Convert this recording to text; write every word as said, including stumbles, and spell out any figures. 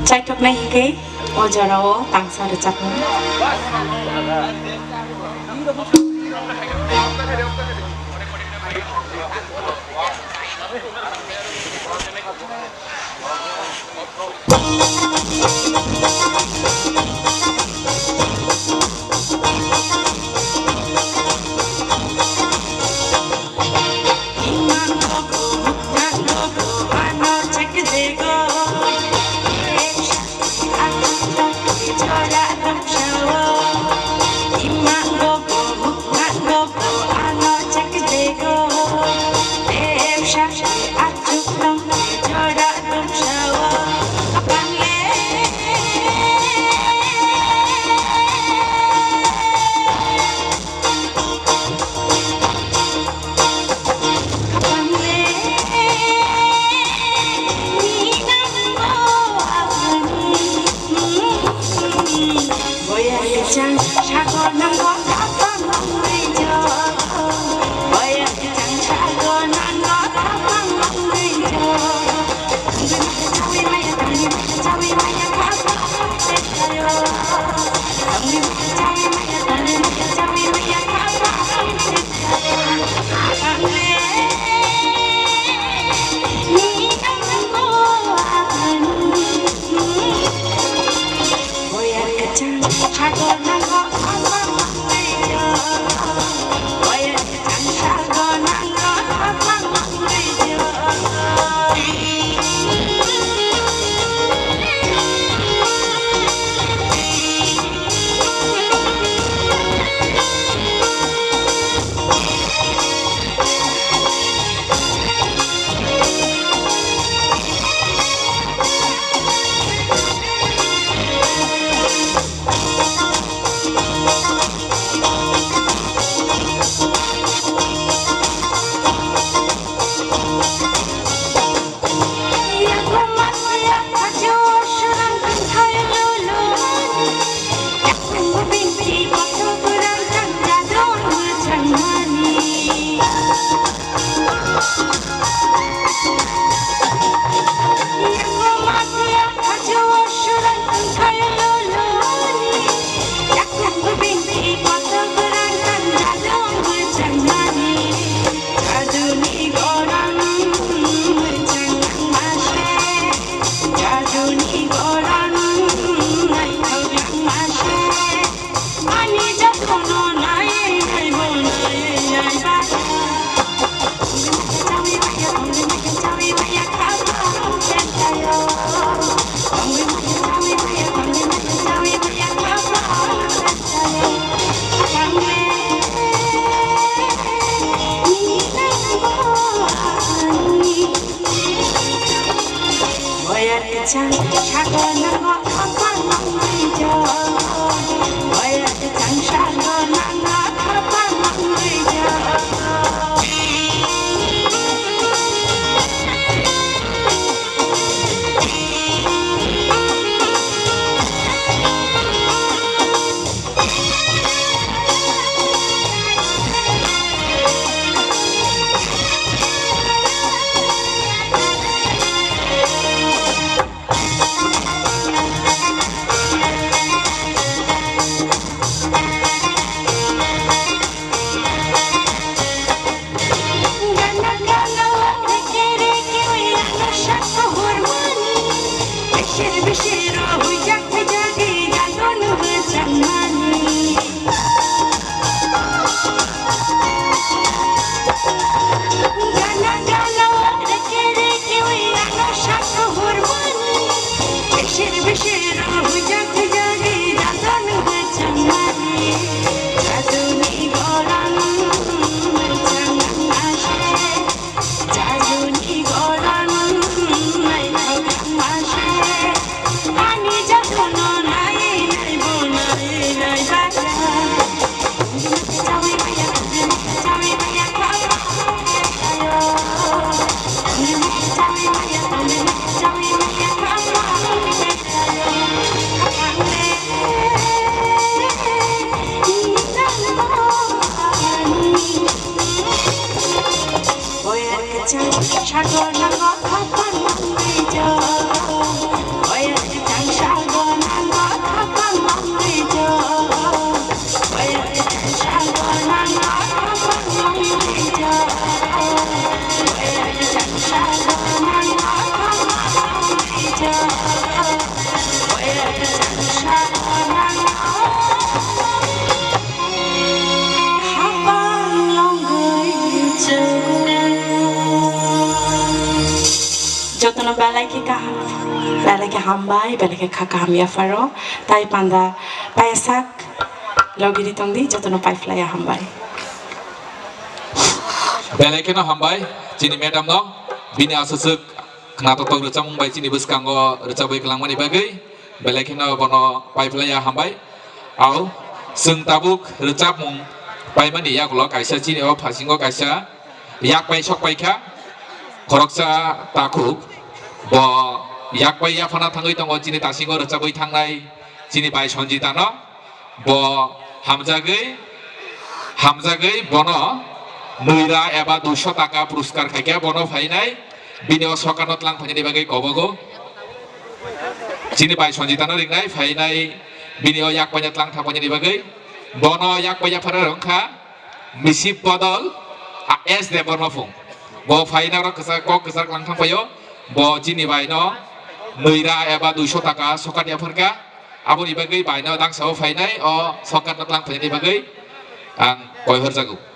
Chaithoknai hinkhe o jorao tangsa rwchapmung. Belai khe kaham, belai khe hambai, belai khe kha kaham yapharo, tai panda paisak logiri tongdi, jotono paiphlaiya hambai. Belai kheno hambai chini madam no, bini aswk khnatok tok rwchapmung bai chini bwskango rwchapwi kwlangmani bagwi, belai kheno bono paiphlaiya hambai. Au, chwng tabuk rwchapmung paimani yagulo kaisa chini o phasingo kaisa yak pai sok pai kha, khoroksa takhuk, bo yak pai yaphana thangwi tongo, chini tasingo rwchapwi thangnai chini bai Sanjita no, bo hamjagwi, hamjagwi bono nwira eba duiso taka puruskar khaikha, bono phainai bini o sokano tlang phainani bagwi kobogo. Chini bai Sanjita no ringnai phainai bini o yak paina tlang thang painani bagwi. Bono yak paina phara wngkha Misip Bodol, a, S Debbarma phung. Bo phaina oro kwchak, kok kwchak lang thang paio. Bo chini bai no nwira eba duiso taka sokat yapharkha. Aboni bagwi bai no dangsa o phainai o sokat no tlang phainani bagwi ang koi horjago.